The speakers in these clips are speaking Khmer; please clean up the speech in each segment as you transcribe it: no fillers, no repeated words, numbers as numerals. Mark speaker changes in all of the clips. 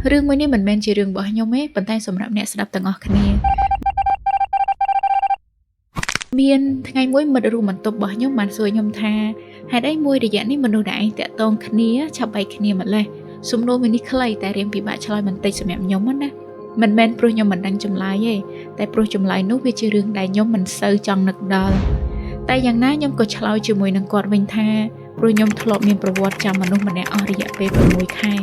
Speaker 1: រឿងមួយនេះមិនមែនជារឿងរបស់ខ្ញុំទេប៉ុន្តែសម្រាប់អ្នកស្ដាប់ទាំងអស់គ្នាមានថ្ងៃមួយមិត្តរួមបន្ទប់របស់ខ្ញុំបានសួរខ្ញុំថាហេតុអីមួយរយៈនេះមនុស្សដែលឯងតាក់ទងគ្នាឆាប់បែកគ្នាម្ល៉េះសំណួរមួយនេះខ្លីតែរៀងពិបាកឆ្លើយបន្តិចសម្រាប់ខ្ញុំណាមិនមែនព្រោះខ្ញុំមិនដឹងចម្លើយទេតែព្រោះចម្លើយនោះវាជារឿងដែលខ្ញុំមិនសូវចង់នឹកដល់តែយ៉ាងណាខ្ញុំក៏ឆ្លើយជាមួយនឹងគាត់វិញថាព្រោះខ្ញុំធ្លាប់មានប្រវត្តិចាំមនុស្សម្នាក់អស់រយៈពេល6ខែ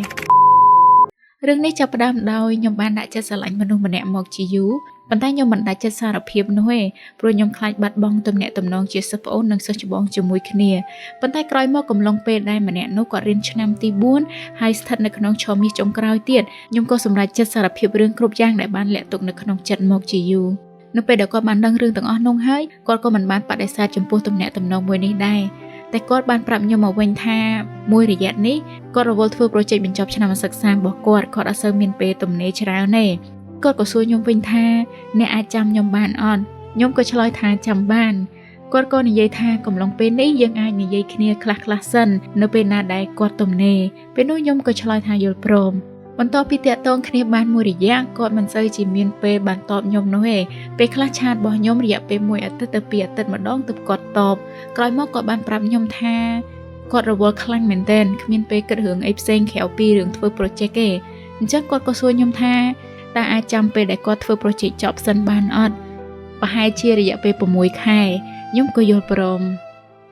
Speaker 1: រឿងនេះចាប់ផ្ដើមដោយខ្ញុំបានដាក់ចិត្តស្រឡាញ់មនុស្សម្នាក់មកជាយូរប៉ុន្តែខ្ញុំមិនដាច់ចិត្តសារភាពនោះទេព្រោះខ្ញុំខ្លាចបាត់បង់ទំនាក់ទំនងជាសិស្សប្អូននិងសិស្សច្បងជាមួយគ្នាប៉ុន្តែក្រោយមកកំឡុងពេលដែលម្នាក់នោះគាត់រៀនឆ្នាំទី4ហើយស្ថិតនៅក្នុងឆមាសចុងក្រោយទៀតខ្ញុំក៏សម្រេចចិត្តសារភាពរឿងគ្រប់យ៉ាងដែលបានលាក់ទុកនៅក្នុងចិត្តមកជាយូរនៅពេលដែលគាត់បានដឹងរឿងទាំងអស់នោះហើយគាត់ក៏មិនបានបដិសេធចំពោះទំនាក់ទំនងមួយនេះដែរតែគាត់បានប្រាប់ខ្ញុំមកវិញថាមួយរយៈនេះគាត់រវល់ធ្វើប្រូចេកបញ្ចប់ឆ្នាំសិក្សារបស់គាត់គាត់អត់សូវមានពេលទំនេរច្រើនទេគាត់ក៏សួរខ្ញុំវិញថាអ្នកអាចចាំខ្ញុំបានអត់ខ្ញុំក៏ឆ្លើយថាចាំបានគាត់ក៏និយាយថាកំឡុងពេលនេះយើងអាចនិយាយគ្នាខ្លះៗសិននៅពេលណាដែលគាត់ទំនេរពេលនោះខ្ញុំក៏ឆ្លើយថាយល់ព្រមបន្ទាប់ពីតាក់ទងគ្នាបានមួយរយៈគាត់មិនសូវជាមានពេលបានតបខ្ញុំនោះទេពេលខ្លះឆាតរបស់ខ្ញុំរយៈពេលមួយអាទិត្យទៅពីរអាទិត្យម្ដងទើបគាត់តបក្រោយមកគាត់បានប្រាប់ខ្ញុំថាគាត់រវល់ខ្លាំងមែនទែនគ្មានពេលគិតរឿងអីផ្សេងក្រៅពីរឿងធ្វើ project ទេអញ្ចឹងគាត់ក៏សួរខ្ញុំថាតើអាចចាំពេលដែលគាត់ធ្វើ project ចប់សិនបានអត់ប្រហែលជារយៈពេល6ខែខ្ញុំក៏យល់ព្រម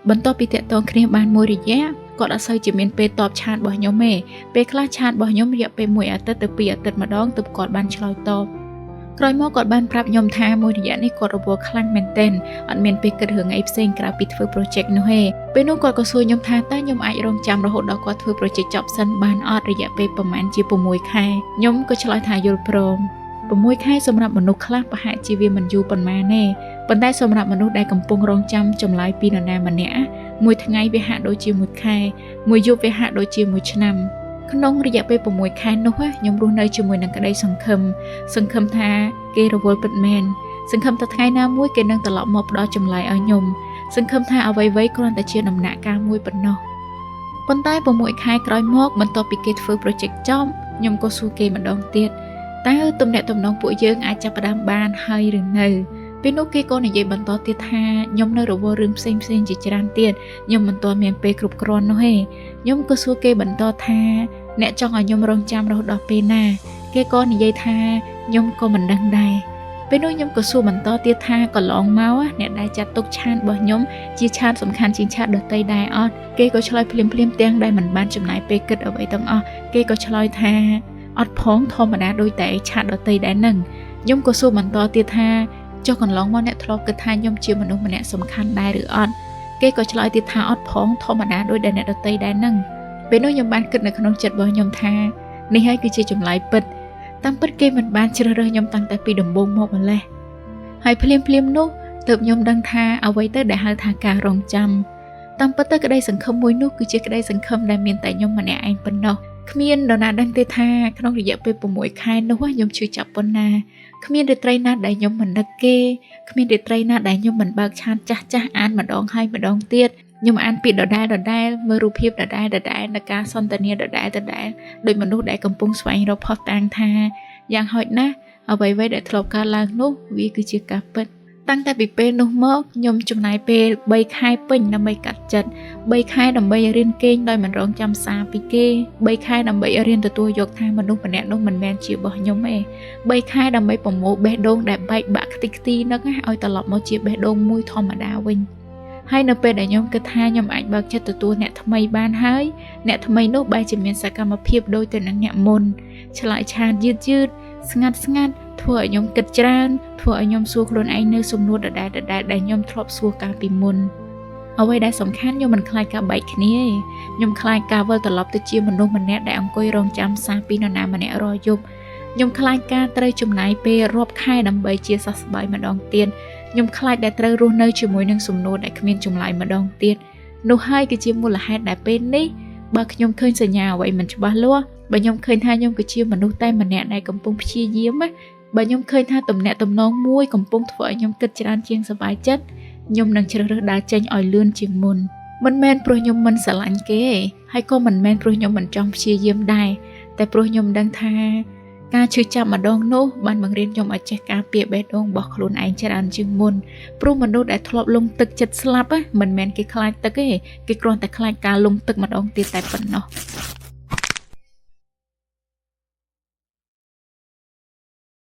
Speaker 1: បន្ទាប់ពីតាក់ទងគ្នាបានមួយរយៈគាត់អត់សូវជាមានពេលតបឆាតរបស់ខ្ញុំទេពេលខ្លះឆាតរបស់ខ្ញុំរយៈពេលមួយអាទិត្យទៅពីរអាទិត្យម្ដងទើបគាត់បានឆ្លើយតបក្រោយមកគាត់បានប្រាប់ខ្ញុំថាមួយរយៈនេះគាត់រវល់ខ្លាំងមែនទែនអត់មានពេលគិតរឿងអីផ្សេងក្រៅពីធ្វើ project នោះទេពេលនោះគាត់ក៏សួរខ្ញុំថាតើខ្ញុំអាចរងចាំរហូតដល់គាត់ធ្វើ project ចប់សិនបានអត់រយៈពេលប្រហែលជា6ខែខ្ញុំក៏ឆ្លើយថាយល់ព្រម6ខែសម្រាប់មនុស្សខ្លះប្រហែលជាវាមិនយូរប៉ុន្មានទេប៉ុន្តែសម្រាប់មនុស្សដែលកំពុងរងចាំចម្លើយពីនរណាម្នាក់មួយថ្ងៃវាហាក់ដូចជាមួយខែមួយយប់វាហាក់ដូចជាមួយឆ្នាំក្នុងរយៈពេល6ខែនោះខ្ញុំរស់នៅជាមួយនឹងក្តីសង្ឃឹមថាគេរវល់ពិតមែនសង្ឃឹមថាថ្ងៃណាមួយគេនឹងត្រឡប់មកផ្ដល់ចម្លើយឲ្យខ្ញុំសង្ឃឹមថាអ្វីៗគ្រាន់តែជាដំណាក់កាលមួយប៉ុណ្ណោះប៉ុន្តែ6ខែក្រោយមកបន្ទាប់ពីគេធ្វើ project ចប់ខ្ញុំក៏សួរគេម្ដងទៀតតើទំនាក់ទំនងពួកយើងអាចចាប់ផ្ដើមបានហើយឬនៅពេលនោះគេក៏និយាយបន្តទៀតថាខ្ញុំនៅរវល់រឿងផ្សេងៗជាច្រើនទៀតខ្ញុំមិនទាន់មានពេលគ្រប់គ្រាន់នោះទេខ្ញុំក៏សួរគេបន្តថាអ្នកចង់ឲ្យខ្ញុំរងចាំរហូតដល់ពេលណាគេក៏និយាយថាខ្ញុំក៏មិនដឹងដែរពេលនោះខ្ញុំក៏សួរបន្តទៀតថាកន្លងមកអ្នកដែលចាត់ទុកឆាតរបស់ខ្ញុំជាឆាតសំខាន់ជាងឆាតដទៃដែរអត់គេក៏ឆ្លើយភ្លាមៗទាំងដែលមិនបានចំណាយពេលគិតអ្វីទាំងអស់គេក៏ឆ្លើយថាអត់ផងធម្មតាដូចតែឆាតដទៃដែរនឹងខ្ញុំក៏សួរបន្តទៀតថាចុះកន្លងមកអ្នកធ្លាប់គិតថាខ្ញុំជាមនុស្សម្នាក់សំខាន់ដែរឬអត់គេក៏ឆ្លើយទៀតថាអត់ផងធម្មតាដូចតែអ្នកដទៃដែរនឹងពេលនោះខ្ញុំបានគិតនៅក្នុងចិត្តរបស់ខ្ញុំថានេះហើយគឺជាចម្លើយពិតតាមពិតគេមិនបានជ្រើសរើសខ្ញុំតាំងតែពីដំបូងមកម្ល៉េះហើយភ្លាមៗនោះទើបខ្ញុំដឹងថាអ្វីទៅដែលហៅថាការរងចាំតាមពិតទៅក្តីសង្ឃឹមមួយនោះគឺជាក្តីសង្ឃឹមដែលមានតែខ្ញុំម្នាក់ឯងប៉ុណ្ណោះគ្មាននរណាដឹងទេថាក្នុងរយៈពេល6ខែនោះខ្ញុំឈឺចាប់ប៉ុណ្ណាគ្មានរាត្រីណាដែលខ្ញុំមិននឹកគេគ្មានរាត្រីណាដែលខ្ញុំមិនបើកឆាតចាស់ៗអានម្ដងហើយម្ដងទៀតខ្ញុំអានពាក្យដដែលៗមើលរូបភាពដដែលៗនៅការសន្ទនាដដែលៗដោយមនុស្សដែលកំពុងស្វែងរកភស្តុតាងថាយ៉ាងហោចណាស់អ្វីៗដែលធ្លាប់កើតឡើងនោះវាគឺជាការពិតតាំងតែពីពេលនោះមកខ្ញុំចំណាយពេល3ខែពេញដើម្បីកាត់ចិត្ត3ខែដើម្បីរៀនគេងដោយមិនរងចាំសារពីគេ3ខែដើម្បីរៀនទទួលយកថាមនុស្សម្នាក់នោះមិនមែនជារបស់ខ្ញុំទេ3ខែដើម្បីប្រមូលបេះដូងដែលបែកបាក់ខ្ទេចខ្ទីនឹងឲ្យត្រឡប់មកជាបេះដូងមួយធម្មតាវិញហើយនៅពេលដែលខ្ញុំគិតថាខ្ញុំអាចបើកចិត្តទទួលអ្នកថ្មីបានហើយអ្នកថ្មីនោះបែរជាមានសកម្មភាពដូចទៅនឹងអ្នកមុនឆ្លើយឆាតយឺតៗស្ងាត់ធ្វើឲ្យខ្ញុំគិតច្រើនធ្វើឲ្យខ្ញុំសួរខ្លួនឯងនៅសំណួរដដែលៗដែលខ្ញុំធ្លាប់សួរកាលពីមុនអ្វីដែលសំខាន់ខ្ញុំមិនខ្លាចការបែកគ្នាទេខ្ញុំខ្លាចការវិលត្រឡប់ទៅជាមនុស្សម្នាក់ដែលអង្គុយរងចាំសារពីនរណាម្នាក់រាល់យប់ខ្ញុំខ្លាចការត្រូវចំណាយពេលរាប់ខែដើម្បីជាសះស្បើយម្ដងទៀតខ្ញុំខ្លាចដែលត្រូវរស់នៅជាមួយនឹងសំណួរដែលគ្មានចម្លើយម្ដងទៀតនោះហើយគឺជាមូលហេតុដែលពេលនេះបើខ្ញុំឃើញសញ្ញាអ្វីមិនច្បាស់លាស់បើខ្ញុំឃើញថាខ្ញុំគឺជាមនុស្សតែម្នាក់ដែលកំពុងព្យាយាមបើខ្ញុំឃើញថាទំនាក់ទំនងមួយកំពុងធ្វើឲ្យខ្ញុំគិតច្រើនជាងសប្បាយចិត្តខ្ញុំនឹងជ្រើសរើសដើរចេញឲ្យលឿនជាងមុនមិនមែនព្រោះខ្ញុំមិនស្រឡាញ់គេទេហើយក៏មិនមែនព្រោះខ្ញុំមិនចង់ព្យាយាមដែរ តែព្រោះខ្ញុំដឹងថាការឈឺចាប់ម្ដងនោះបានបង្រៀនខ្ញុំឲ្យចេះការពារបេះដូងរបស់ខ្លួនឯងច្រើនជាងមុនព្រោះមនុស្សដែលធ្លាប់លង់ទឹកចិត្តស្លាប់មិនមែនគេខ្លាចទឹកទេគេគ្រាន់តែខ្លាចការលង់ទឹកម្ដងទៀតតែប៉ុណ្ណោះ។